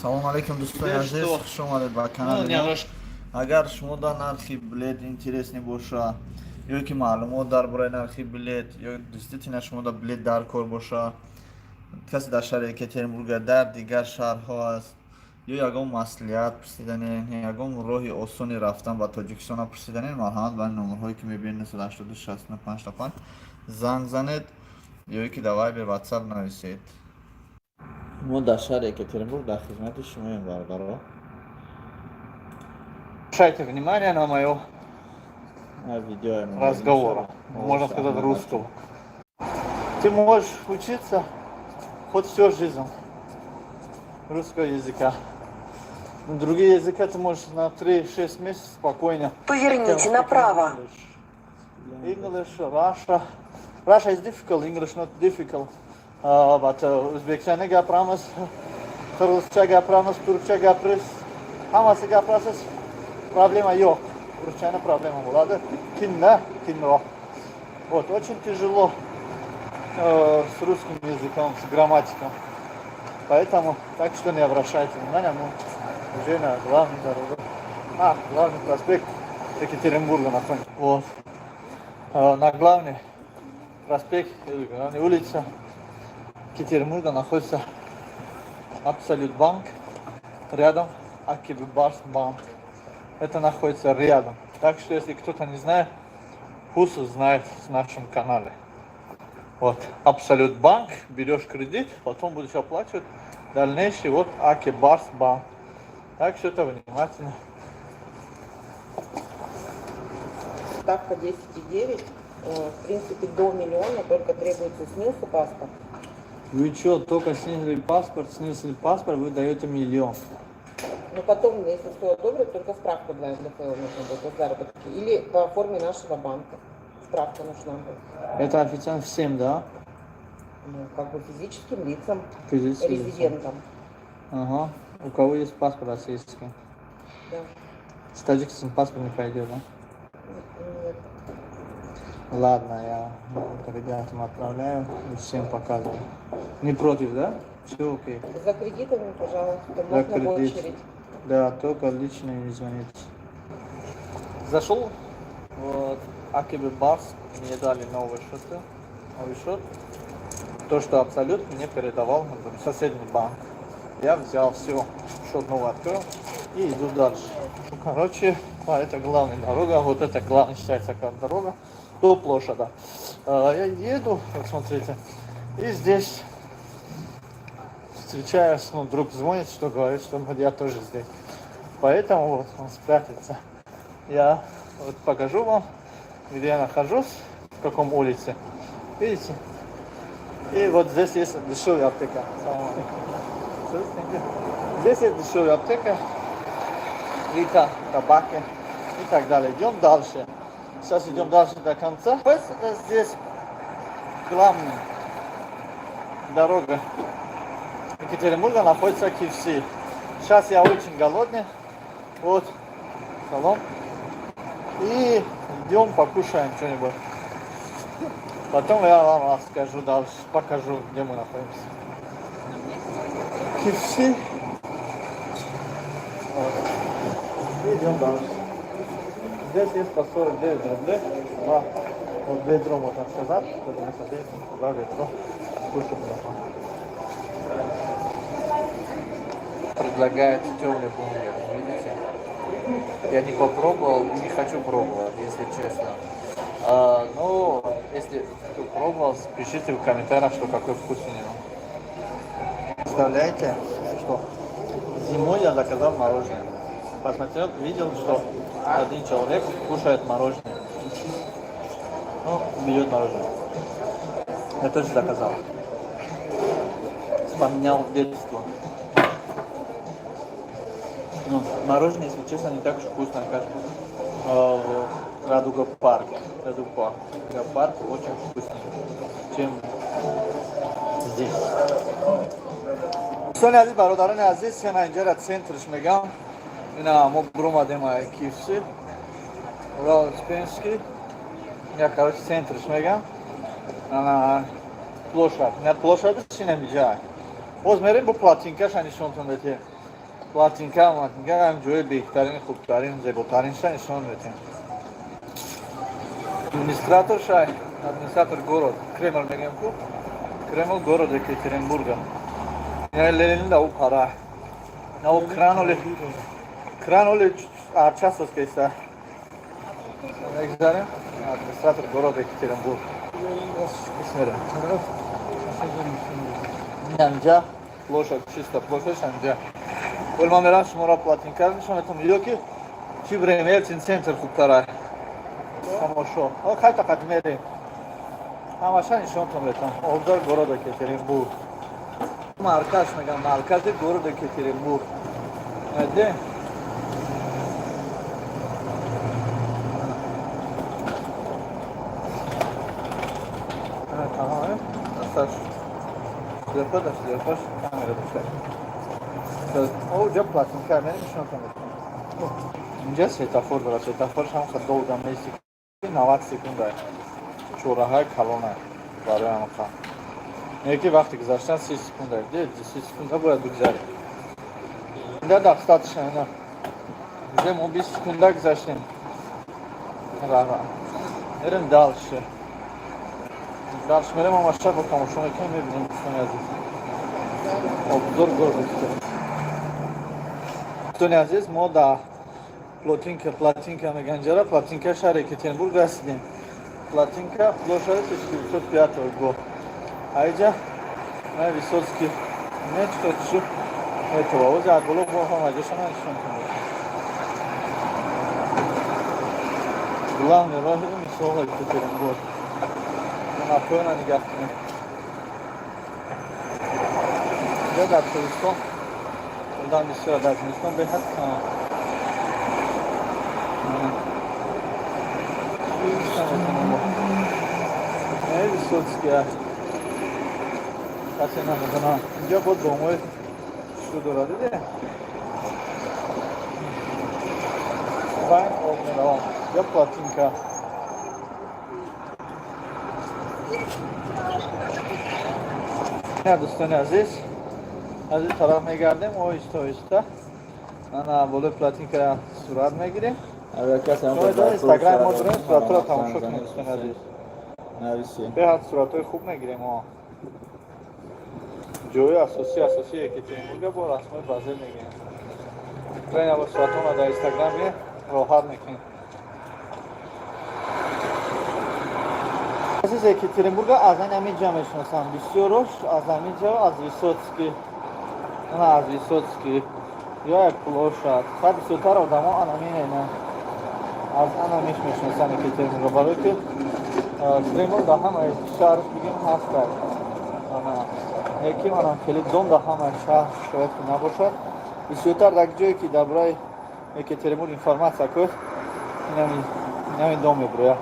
Салом алейкум, дӯстони Тебе азиз, что? Хуш омадед ба Ну, канали мо. немножко. Агар шумо дар нархи билет интересный боша ё ки маълумот дар бораи нархи билет, ё действительно шумо дар билет дар кор боша, касе дар шаҳри Екатеринбурга, дар дигар шаҳрҳо аст, ё ягон маслиҳат пурсиданен, ягон роҳи осони рафтан ба Тоҷикистона пурсиданен, марҳамат, ба номерҳое ки мебинед, 982 65 занг занед ё ки дар Вайбер, Ватсап нависед. Мо дар шаҳри Екатеринбург дар хизмати шумоем, бародаро. Обращайте внимание на мое Видео разговора, можно сказать, русского. Ты можешь учиться хоть всю жизнь русского языка. Но другие языка ты можешь на 3-6 месяцев спокойно. Поверните направо. English, Russia. Russia is difficult, English not difficult. But o'zbekchani gapiramiz, qirg'izcha gapiramiz, turkcha gapirish, hammasi gapirasiz, problema yo'q. Ruschani problema bo'ladi. Kinda, qiyinroq. Вот, очень тяжело с русским языком, с грамматикой. Поэтому, так что не обращайте внимания, мы уже на главной дороге. А, главный проспект Екатеринбурга находимся. Вот. На главный проспект или главной улице Екатеринбурга находится Абсолют банк, рядом АКБ Барс банк. Это находится рядом. Так что, если кто-то не знает, пусть узнает с нашем канале. Вот, Абсолют банк, берешь кредит, потом будешь оплачивать дальнейший, вот Аки Барс банк. Так что это внимательно. Ставка 10,9. В принципе, до миллиона только требуется СНИЛС и паспорт. Вы что, только снизили паспорт, вы даете миллион? Но потом, если все одобрят, только справка для НДФЛ нужна будет о заработке. Или по форме нашего банка. Справка нужна будет. Это официально всем, да? Ну, как бы физическим лицам, Физическим лицам. Резидентам. Ага. У кого есть паспорт российский? Да. С таджикским паспорт не пойдет, да? Нет. Ладно, я ребятам отправляю и всем показываю. Не против, да? Все окей. За кредитами, пожалуйста, За можно в кредит. Очередь. Да, только лично не звонить. Зашел вот АКБ Барс, мне дали новый счет. Новый счет. То, что Абсолют мне передавал, например, соседний банк. Я взял все, счет новый открыл и иду дальше. Ну, короче, это главная дорога, вот это главная считается как дорога до площади. Я еду, вот смотрите, и здесь встречаюсь, ну, друг звонит, что говорит, что я тоже здесь. Поэтому вот он спрятается. Я вот покажу вам, где я нахожусь, в каком улице. Видите? И вот здесь есть дешевая аптека. Салам алейкум. Здесь есть дешевая аптека, Вита, табаки и так далее. Идем дальше. Сейчас идем дальше до конца. Вот это здесь главная дорога Екатеринбурга, находится KFC. Сейчас я очень голодный. Вот, салон. И идем покушаем что-нибудь. Потом я вам расскажу дальше, покажу, где мы находимся. KFC. Вот. Идем дальше. Здесь есть по 49 рублей. Два. Вот ведро, можно сказать. 199, два ведро. Кушать можно. Предлагает темный бургер, видите? Я не попробовал, не хочу пробовать, если честно. Но если кто пробовал, пишите в комментариях, что какой вкус у него. Представляете, что зимой я заказал мороженое. Посмотрел, видел, что один человек кушает мороженое. Ну, берет мороженое. Я тоже заказал. Вспоминал детство. Ну, мороженое, если честно, не так уж вкусно, как в Радуга парке. Радуга парк. Радуга парк очень вкусный, чем здесь. Дӯстони азиз, бародарони азиз, ина инҷара центрш мегам. Ина мо буромадем KFC. Урал Успенский. Я, короче, центрш мегам. Ана площадь. На площадь ина миҷа. Боз мерем бо плотинкаша нишонтон дадем. Плотинка, Плотинка ҳам ҷои беҳтарин, хубтарин, зеботаринша нишон медиҳем. Администратор шай, администратор город, Кремл мегӯем ку, Кремл город Екатеринбурга. Яъне Ленин да у пара. На у кран оли, кран оли арча соскеса. Мегзарем, администратор город Екатеринбург. Бисмилла. Инҷа площадь, чисто площадь инҷа. Вол ман мерам, шуморо Плотинка нишон метам, ё ки чӣ бирем, Ельцин центр хубтара. Тамошо. Хай тақат мерем. Ҳамаша нишонтон метам. Обзор города Екатеринбург. Марказ мегам, маркази города Екатеринбург. Де? Тамом, дасташ. Шляпа, да шляпаш, камера дошта. Оҷа Плотинка, мерем, нишонтон метам. Инҷа светофор дорад, светофорш ҳам хел долго меисти, 90 секунда. Чораҳаи калона барои ҳамақа. Яки вақти гузаштан 30 секунда. Де, 30 секунда бояд бигзарӣ. Инда достаточно, ина. Уже мо 20 секунда гузаштем. Ра. Мерем дальше. Дальше мерем, ҳамаша бо тамошо мекунем, мебинем, дӯстони азиз. Обзор города. Дӯстони азиз, мо дар Плотинка, Плотинка меган ҷара, Плотинка шаҳри Екатеринбург расидем. Плотинка, площадь 1905 год. Аиҷа на Высоцкий не чӣ этого. Ози аз боло бо ҳама ҷоша нишон кунед. Главный роҳи мисол Екатеринбург. На поёна нигаҳ кунед. Инҷа дар тобистон одам бисёр, дар зимистон беҳад кам. Не Высоцкий аст. Касе намедонам. Инҷа бо домои шу дорад, диде? Вайн об меравам. Инҷа Плотинка. Не, дӯстони азиз, аз ин тараф мегардем оҳиста оҳиста. Ана болои Плотинка сурат мегирем. Агар касе ҳам Шумо дар Инстаграм мо дорем, суратҳоро занг тамошо кунед, занед, дӯстони азиз. Нависед. Беҳад суратҳои хуб мегирем мо. Ҷои асосӣ, асосии Екатеринбурга бо расмҳои базел мегирем. Крайне бо суратҳоро дар Инстаграм бинед, роҳат мекунед. Азиз, Екатеринбурга аз ҳамин ҷа мешиносам. Бисёрош аз ҳамин ҷа, аз Высоцкий. Ана аз Высоцкий. Ё як площадь. Хай, бисёртар одамо анамин ина. Аз анамиш мешиносам Екатеринбурга. Барои ки Кремл дар ҳамаи шаҳрш бигем ҳастад. Ана яки манам хеле дом дар ҳамаи шаҳр шояд ки набошад. Бисёртар дар ҷое ки дар бораи Екатеринбург информация кӯд, инами дом мебурояд.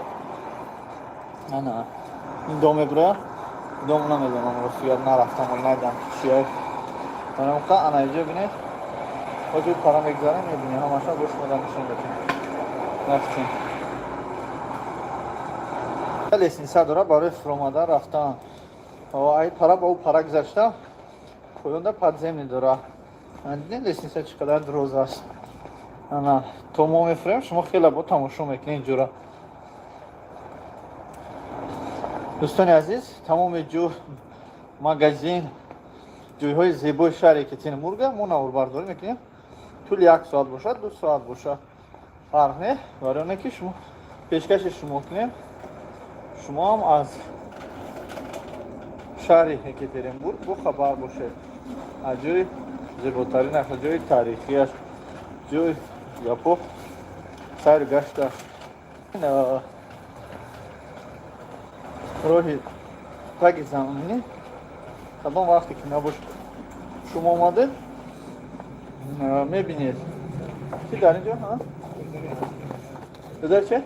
Ана ин дом мебурояд. Дом намедонам, рости гап, нарафтам, вале надидам ки чия. Манамқа ана инҷо бинед. Ҳозир пара мегзарем, мебинем, ҳамаша бо шумо дар нишон медиҳем. Рафтем. Лестница дора барои фуромадан рафтан. Ай пара ба ӯ пара гузаштам. Поёнда подземный дора. Дидем, лестница чӣ қадар дроз аст. Ана то мо мефурем, шумо хеле бо тамошо мекунед инҷора. Дӯстони азиз, тамоми ҷо, магазин, ҷойҳои зебои шаҳри Екатеринбурга мо наворбардорӣ мекунем. Тӯли як соат бошад, 2 соат бошад, фарқ не, барои оне ки шумо пешкаши шумо кунем, шумо ҳам аз шаҳри Екатеринбург бохабар бошед, аз ҷои зеботаринаш, аз ҷои таърихиаш, ҷои гапо сайру гашташ. Роҳи таги заминӣ, кадом вақте ки набошад, шумо омадед, мебинед, ки дар ин ҷо дудар че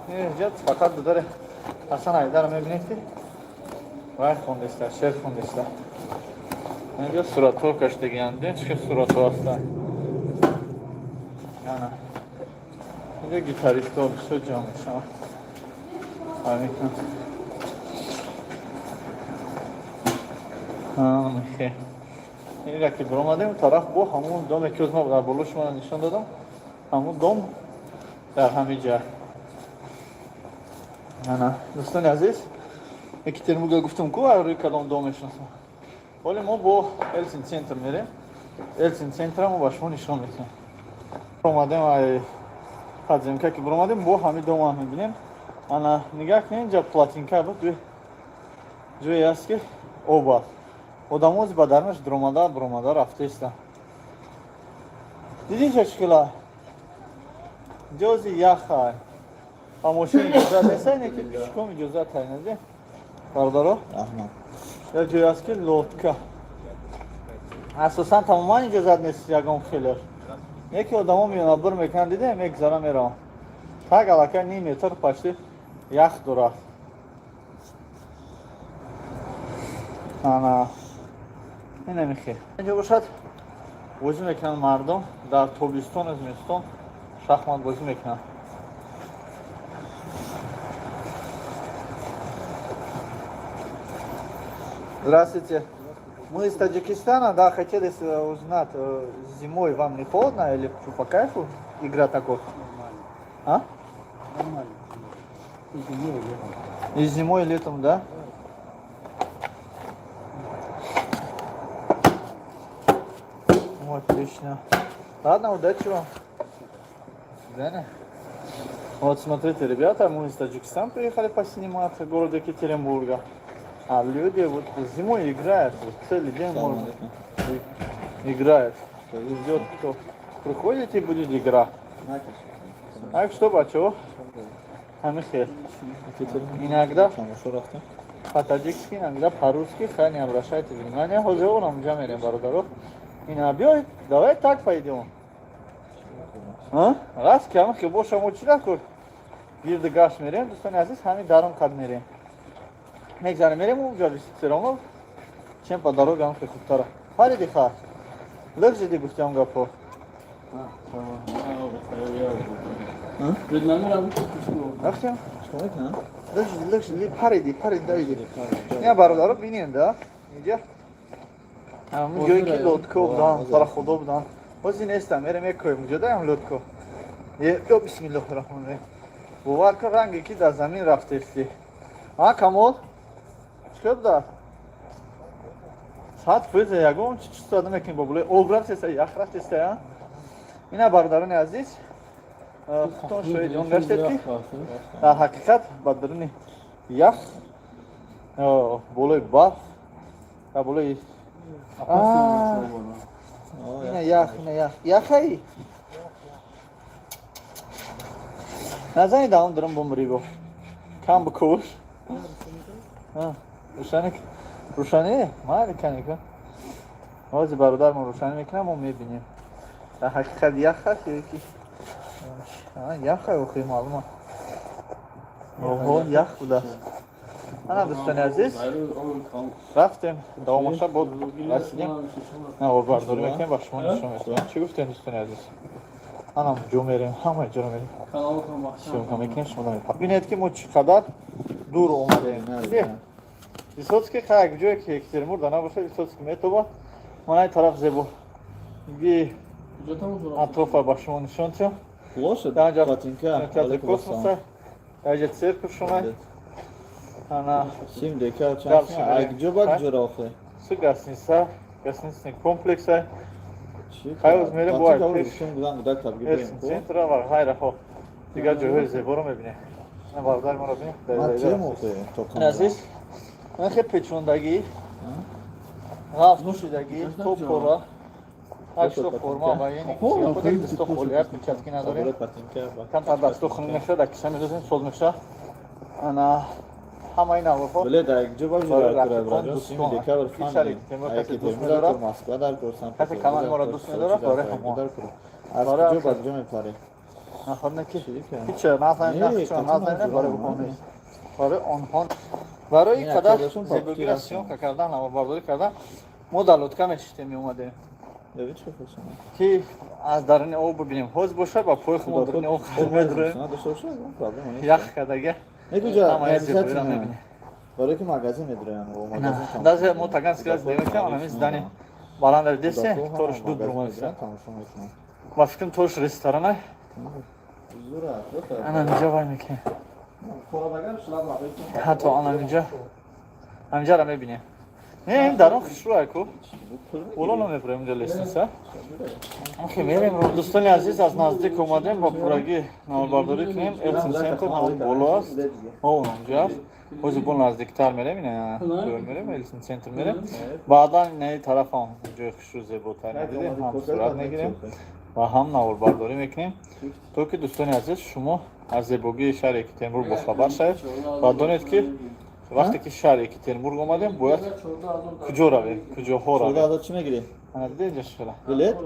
инҷа фақат дудари Ҳасан Айдарро мебинед, ки вай хондаиста, шеър хондаиста. Инҷо суратҳо кашидагианд, чӣ хел суратҳо ҳастанд. Ана инҷо гитаристҳо бисёр ҷамъ мешаванд. Мекунанд. Мехе. Ира ки биромадем, тараф бо ҳамун доме, ки мо дар боло шумо нишон додам, ҳамун дом дар ҳамин ҷа. Ана, дӯстони азиз, Екатеринбурга гуфтам ку, рӯи кадом дом мешиносам. Ҳоле мо бо Елсин Центр мерем. Елсин Центра мо ба шумо нишон медиҳем. Омадем ай подземка, ки биромадем, бо ҳамин дома мебинем. Ана, нигаҳ кунед, инҷа плотинка буд, ҷое аст, ки об аст. Одамо ба дарунаш дуромада биромада рафтаистанд. Дидӣ, ча чӣ хела? Ҷози яхай. Ба мошин иҷозат нест, не ки пешком иҷозат ҳай, нади? Бародаро? Раҳмат. Як ҷое аст, ки лодка. Асосан тамоман иҷозат нест ягон хелер. Яке одамо меёнад, бур мекунанд, диде, мегзара мераванд. Так аллакай ним метр почти ях дорад. Ана. Инами хел. Инҷо бошад, бозӣ мекунанд мардум дар тобистону зимистон, шахмат бозӣ мекунанд. Здравствуйте. Мы из Таджикистана, да, хотели узнать, зимой вам не холодно или что, по кайфу игра такой? Нормально. А? Нормально. И зимой, и летом. И зимой, и летом, да? Ну, отлично. Ладно, удачи вам. До свидания. Вот смотрите, ребята, мы из Таджикистана приехали посниматься, города Екатеринбурга. А люди вот зимой играют, вот целый день можно играют. Ждет, кто приходит, и будет игра. Так что, бачо? Ҳамихел. Иногда Тамошо рафтем. по-таджикски, иногда по-русски, хай, не обращайте внимания. Ҳозир онам ҷа мерем, бародаро. Ина биёй, давай так пойдем. А? Раз ки ҳамихел боша, мо чӣ накор? Гирди гашт мерем, дӯстони азиз, ҳамин дарун қад мерем. Мегзарем, мерем унҷа всё равно, чем по дороге ҳам хел хубтара. Париди ха. Лыжи гуфтям гапо. Перед нами работает. Рафтем? Чикор мекунам? Лыжи, лыжи, париди, париди, давиди. Не, бародаро, бинен, да? Инҷа. Ҳамун ҷое ки лодка будан, пароходо будан. Ҳозир нестам, мерем мекоем, уҷо даям лодка. Е, ё бисмиллоҳи раҳмони раҳим. Бовар кун, ранге ки дар замин рафтести. А, Камол? Чикор буда? 100% ягон чи чиз намекунем, бо булои об рафтеста, ях рафтеста, а? Ина, бародарони азиз, худтон шоҳиди он гаштед, ки дар ҳақиқат ба даруни ях, болои барф ва болои ина ях, ина ях, яхай назани, даҳон дурум бумрӣ, бо кам бикуш. Рӯшани, рӯшанӣ майли каника. Ҳозир бародармон рӯшанӣ мекунам, мо мебинем, дар ҳақиқат ях аст ё ки яхай. Охи, маълума, оҳо, ях будааст. Ана, дӯстони азиз, рафтем, давомаша бо расидем, наворбардорӣ мекунем, ба шумо нишон медиҳем. Чӣ гуфтем, дӯстони азиз? Ана, ҷо мерем, ҳама ҷоро мерем, съёмка мекунем, шумо бинед, ки мо чӣ қадар дур омадем. Высоцкий как ҷое ки Екатеринбург да набошад, Высоцкий метоба. Мана ин тараф зебоги атрофа ба шумо нишон диҳам. Площадь, Даҷа Плотинка, театри космоса, даҷа церковь шуна. Ана Сим дека чанд Дальше мерем. ҷо ба ҷо рафте? Су гостиница, гостиничный комплекс. Чӣ? Хай, оз мерем бо Плотинка пеш. гуфтем, гудан гудак табги Елсин центра ва ғайраҳо. Дигар ҷойҳои зеборо мебинем. Ина бародари моро бинем. Ма тем охе то Ин азиз, ман хел печондагӣ, ғаф нӯшидагӣ, то пора, ҳашто форма ва яъне худи дасто холия, перчатки надорем. Камтар дасто хунук мешавад, дар киса медозем, соз мешавад. Ана ҳамаи наворҳо Биле дар ҷо ба ҷо барои дар рафиқон, браҷон сим дӯстон. декабр Ки шари Темур касе дӯст медорад, Москва дар кор, Санкт касе канали моро дӯст медорад, барои ҳамон. Аз Барои куҷо ба куҷо мепарӣ? Нафарне ки Чӣ ка? ҳеч назанем, Не, нахчон қатъан назанем, барои ҷура онҳо не. нест. Барои онҳо, барои Не, қадар акадашон зебогиро папки съёмка кардан, наворбардорӣ кардан, мо дар лодка мешиштем, меомадем, Яви чӣ хушам? ки аз даруни об бибинем. Ҳозир бошад, ба пои худмон даруни об медроем, Надошта бошад, проблема нест. ях кардага, Не куҷа? ҳамаи зебоиро 50 мебинем. Барои ки магазин медроян, о магазин. Даже мо Таганский раз мекунем, ана здание. Баланда десе, торш дуд бромадиса. Тамошо мекунам. Ба фикрам, торш ресторана. Зура. Ана инҷа вай мекунем. Ҳатто ана инҷа. Ҳаминҷара мебинем. Не, ин дарон хушрӯя ку. Боло намебурем, инҷа лестница. Охи мерем. Дӯстони азиз, аз наздик омадем, ба пуррагӣ наворбардорӣ кунем. Елсин Центр ҳамон боло аст. Мо онҷа аст. Ҳозир бо наздиктар мерем, ина ҷой мерем, Елсин Центр мерем. Баъдан инаи тарафам ҷои хушрӯ зеботар дидем, ҳам сурат мегирем ва ҳам наворбардорӣ мекунем, то ки, дӯстони азиз, шумо аз зебогии шаҳри Екатеринбург бохабар шавед ва донед, ки вақте ки шаҳри Екатеринбург омадем, бояд куҷо равем, куҷоҳо равем. Чӣ мегирӣ? Ана диде, инҷа шура. Билет?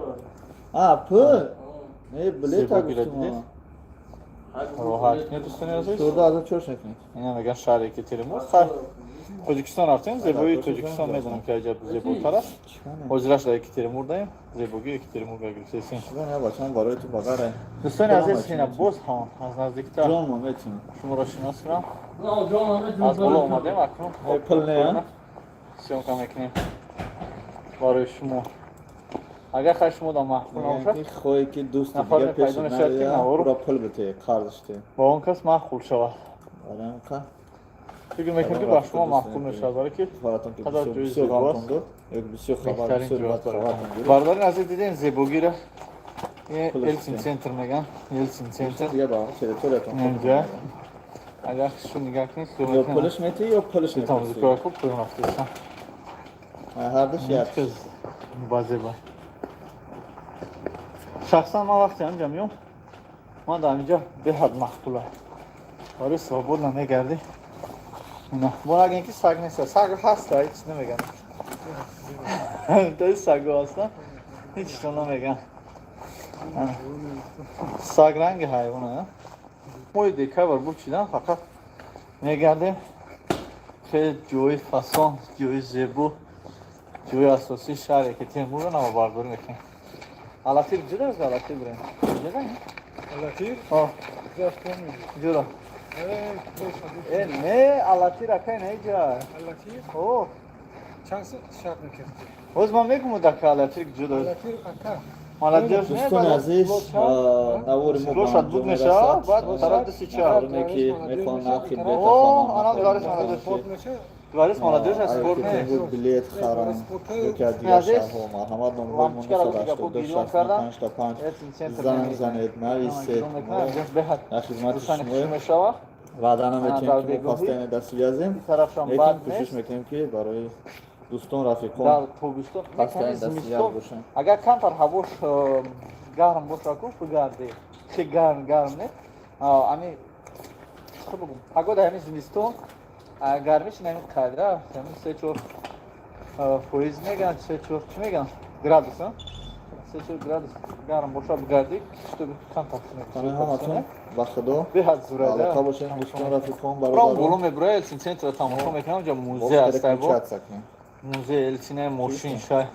А, пул? Не, билет. Зебогиро дидед? Роҳат кунед, дӯстони азиз. 14 000 чорш мекунед. Ина меган шаҳри Екатеринбург. Хай, Тоҷикистон рафтем, зебоии Тоҷикистон медонам, ки аҷаб зеботар аст. Ҳозираш дар Екатеринбург даем, зебогии Екатеринбург гирифтесем. Бачам, барои ту багара. Дӯстони азиз, ина боз ҳам аз наздиктар Ҷон, мо метунем. шуморо шинос кунам. Аз боло омадем, акнун Пул не? съёмка мекунем барои шумо. Агар хай шумо дар маҳфил набошад, хоҳе ки дӯсти нафар дигар пеш пайдо мешавад, ки наворо наоя, пул бите, қарзш те. Ба он кас маъқул шавад. Барои Фикр мекунам, ки ба шумо маъқул мешавад, барое ки баратон ки қадар ҷои бисёр зебо ғамтон аст. дод ё бисёр хабар, Беҳтарин бисёр ҷо. бад хабартон гирифт. Бародари азиз, дидем зебогиро. Ин Пулаш Елсин чӣ? Центр меган, Елсин Центр. Дигар ба территориятон. Инҷа агар шу нигоҳ кунед, Ё пулш метӣ, ё пулш мепурсӣ. музикаи хуб поён рафтесан. Ҳардуш як. Ба зеба. Шахсан ман вақте ҳамҷа меом, ман дар ҳаминҷа беҳад маъқула. Барои свободно мегардӣ. Бо нагем, ки саг нест, саг ҳаст, ҳеч намеган. Тои саго ҳастан, ҳеч чизо намеган. Саг ранги ҳайвона. Моҳи декабр буд, чидан фақат мегардем. Хеле ҷои фасон, ҷои зебо, ҷои асосии шаҳри Екатеринбургро наворбардорӣ мекунем. Алатир ҷуда аст, Алатир бирем. Ҷуда? Алатир? О, Я вспомнил. ҷура. Э, Э, не, Алатир акай не ҷа. Алатир? О, Чанд шаг мекардӣ? Боз ман мегум, дака Алатир ҷуда. Алатир ака. Молодежь не, Дӯстони азиз, навори мо ба Лошад буд анҷом мешавад, мерасад. баъд тараф даси чап. Нафароне ки мехоҳанд нархи билета. О, анам дворец молодежи. Дворец молодежи спорт не. Екатеринбург билет харанд ёки аз дигар Азиз, шаҳрҳо, марҳамат, номерҳои мо лампочкаро гапо 982 гирён кардам. 65 Елсин Центр занг занед, нависед, мо дар хизмати Рӯшани шумоем. хуш мешавад. Ваъда наметиҳем, дар ки мо бегоҳӣ постоянно дар связем, тарафшам лекин бад кӯшиш нест. мекунем, ки барои дӯстон, рафиқон Дар тобистон, постоянно дар связ зимистон бошем. Агар камтар ҳавош гарм боша ку, бигарде. Хе гарм гарм не. Ами чӣ бигум? Погода ҳамин зимистон гармиш нами қадра, ҳамин 3-4% меган, 3-4 чӣ меган? Градус, а? 3-4 градус гарм боша, бигарди, что камтар. Танаи ҳаматон ба Худо Беҳад зурада. алоқа бошем, дӯстон, рафиқон, Пром боло бародарон. мебура, Елсин Центр тамошо мекунам, ҷа музей аст, айбо. Переключаться кунем. Музей Елсина, мошин шай.